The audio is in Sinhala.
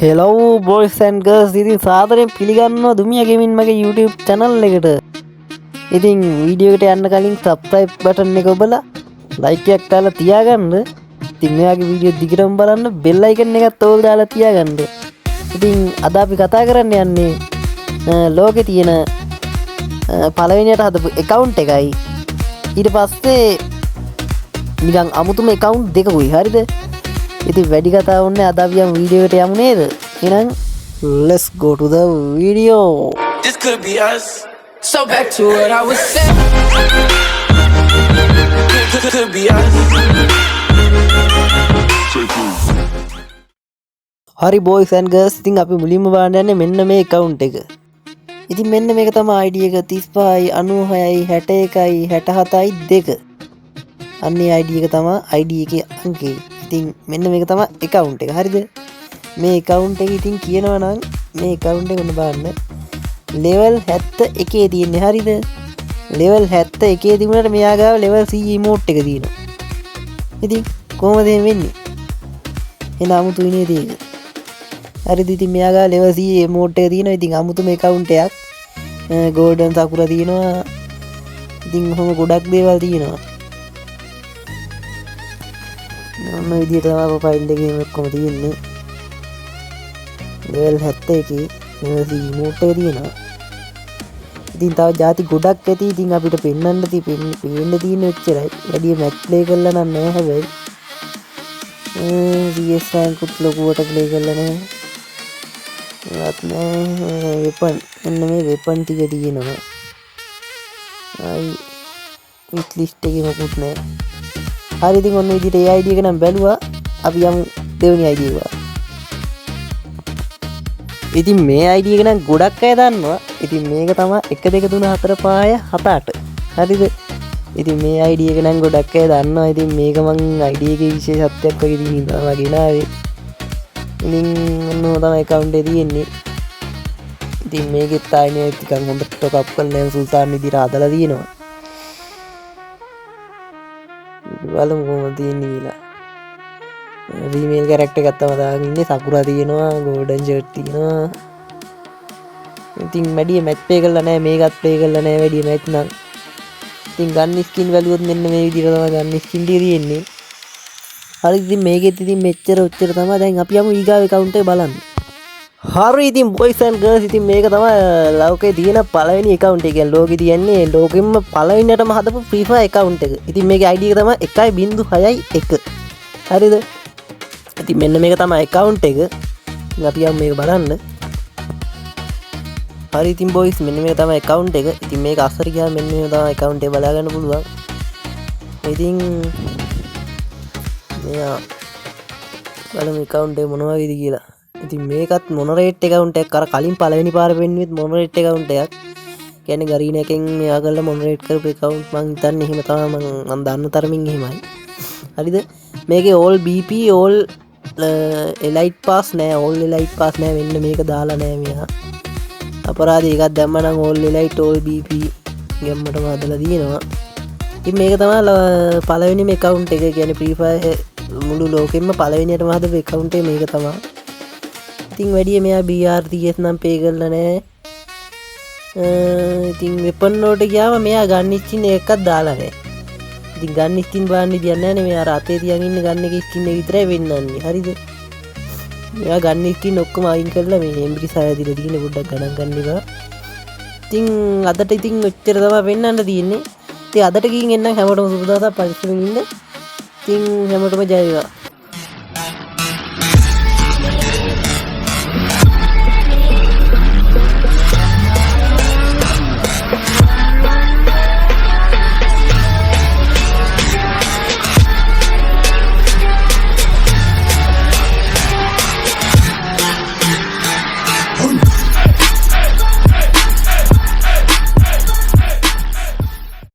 Hello boys and girls, ඉතින් සාදරයෙන් පිළිගන්නවා දුමියා ගේමින් මගේ YouTube channel එකට. ඉතින් වීඩියෝ එකට යන්න කලින් subscribe button එක ඔබලා like එකක් දාලා තියාගන්න. ඉතින් මේ වගේ වීඩියෝ දිගටම බලන්න bell icon එකත් ඕල් දාලා තියාගන්න. ඉතින් අද අපි කතා කරන්න යන්නේ ලෝකේ තියෙන පළවෙනියට හදපු account එකයි, ඊට පස්සේ නිකන් අමුතුම account දෙකකුයි, හරිද? ඉතින් වැඩි කතා ඕනේ, අද අපි යමු වීඩියෝ එකට යමු නේද? එහෙනම් let's go to the video. This could be us. So back to what I was saying. Could be us. හරි බෝයිස් ඇන්ඩ් ගර්ල්ස්, ඉතින් අපි මුලින්ම බලන්න යන්නේ මෙන්න මේ account එක. ඉතින් මෙන්න මේක තමයි ID එක 35යි 96යි 61යි 67යි 2. අන්න ඒ ID එක තමයි ID එකේ අංකය. ඉතින් මෙන්න මේක තමයි account එක. හරිද? මේ account එක ඉතින් කියනවා නම් මේ account එක ඔන්න බලන්න. Level 71 තියෙන්නේ, හරිද? Level 71 තිබුණාට මෙයා ගාව level C emote එක තියෙනවා. ඉතින් කොහොමද එහෙම වෙන්නේ? එන අමුතුයි නේද ඒක? හරිද? ඉතින් මෙයා ගාව level C emote එක තියෙනවා. ඉතින් අමුතුම account එකක්. Golden sakura තියෙනවා. ඉතින් ඔහොම ගොඩක් දේවල් තියෙනවා. ඔන්න ඔය විදිහට තමයි ප්‍රොෆයිල් එකේ ඔක්කොම තියෙන්නේ. Level 71 level C emote එක තියෙනවා. ඉතින් තව ජාති ගොඩක් ඇති. ඉතින් අපිට පෙන්වන්න පේන්න තියෙන ඔච්චරයි. වැඩි මැච් ප්ලේ කරලා නම් නෑ හැබැයි. CS rank උත් ලොකුවට ප්ලේ කරලා නෑ. ඒවත් නෑ. වෙපන්, මෙන්න මේ වෙපන් ටික තියෙනවා. ආයි විච් ලිස්ට් එකේ මොකුත් නෑ. හරි, ඉතින් ඔන්න විදිහට ඒ ID එක නම් බැලුවා. අපි යමු දෙවෙනි ID එක බලන්න. ඉතින් මේ ID එක නම් ගොඩක් අය දන්නවා. ඉතින් මේක තමයි 1 2 3 4 5 7 8. හරිද? ඉතින් මේ ID එක නම් ගොඩක් අය දන්නවා. ඉතින් මේක මං ID එකේ විශේෂත්වයක් වගේ තියෙන හින්දා මම ගෙනාවේ. ඉතින් ඔන්න ඔහොම තමයි account එකේ තියෙන්නේ. ඉතින් මේකෙත් ආයේ නේ ටිකක් හොඳට ටොප් අප් කරලා දැන් සුල්තාන් විදිහට හදලා තියෙනවා. අපි බලමු කොහොමද තියෙන්නේ කියලා. ෆීමේල් කැරක්ටර් එකක් තමයි දාගෙන ඉන්නේ. සකුරා තියෙනවා, ගෝල්ඩන් ෂර්ට් තියෙනවා. ඉතින් වැඩි මැච් ප්ලේ කරලා නෑ, මේකත් ප්ලේ කරලා නෑ වැඩි මැච් නම්. ඉතින් ගන් ස්කින් බැලුවොත් මෙන්න මේ විදිහට තමයි ගන් ස්කින් ටික තියෙන්නේ. හරි, ඉතින් මේකෙත් ඉතින් මෙච්චර ඔච්චර තමයි. දැන් අපි යමු ඊගාව ඇකවුන්ට් එක බලන්න. හරි, ඉතින් බොයිස් ඇන්ඩ් ගර්ල්ස්, ඉතින් මේක තමයි ලෝකේ තියෙන පළවෙනි ඇකවුන්ට් එක. කියන්නේ ලෝකේ තියෙන්නේ ලෝකෙම්ම පළවෙනියටම හදපු ෆ්‍රී ෆයර් ඇකවුන්ට් එක. ඉතින් මේකේ ID එක තමයි එකයි බිංදු හයයි එක. හරිද? ඉතින් මෙන්න මේක තමයි ඇකවුන්ට් එක. ඉතින් අපි යමු මේක බලන්න. හරි, ඉතින් බොයිස්, මෙන්න මේක තමයි ඇකවුන්ට් එක. ඉතින් මේක අස්සට ගියාම මෙන්න මේක තමයි ඇකවුන්ට් එක බලා ගන්න පුළුවන්. ඉතින් මෙයා බලමු ඇකවුන්ට් එක මොන වගේද කියලා. ඉතින් මේකත් මොනරේට් ඇකවුන්ට් එකක්. අර කලින් පළවෙනි පාර පෙන්නුවෙත් මොනරේට් ඇකවුන්ට් එකක්. කියන්නේ ගරීන එකෙන් මෙයා කරලා මොනරේට් කරපු ඇකවුන්ට් මං හිතන්නේ එහෙම තමයි, මං දන්න තරමින් එහෙමයි. හරිද? මේකේ all BP all elite pass නෑ, all elite pass නෑ. මෙන්න මේක දාලා නෑ මෙයා. අපරාධ, එකක් දැම්ම නම් all elite all BP ගැම්මටම හදලා තියෙනවා. ඉතින් මේක තමයි පළවෙනිම ඇකවුන්ට් එක. කියන්නේ ෆ්‍රී ෆයර් මුළු ලෝකෙම්ම පළවෙනියටම හදපු ඇකවුන්ට් එක මේක තමයි. ඉතින් වැඩිය මෙයා BRTS නම් පේ කරලා නෑ. ඉතින් වෙපන් වලට ගියාම මෙයා ගන් ස්කින් එකක් දාලා නෑ. ඉතින් ගන් ස්කින් බලන්න විදියක් නෑනේ. මෙයා අර අතේ තියන් ඉන්න ගන් එකේ ස්කින් එක විතරයි වෙන්නන්නේ. හරිද? මෙයා ගන් ස්කින් ඔක්කොම අයින් කරලා මේ එම්බිරිස් හය දීලා තියෙන, පොඩ්ඩක් ගණන් ගන්න එපා. ඉතින් අදට ඉතින් ඔච්චර තමයි පෙන්වන්න තියෙන්නේ. ඉතින් අදට ගිහින් එන්නම්. හැමෝටම සුබ දවසක්, පරිස්සමෙන් ඉන්න. ඉතින් හැමෝටම ජය වේවා.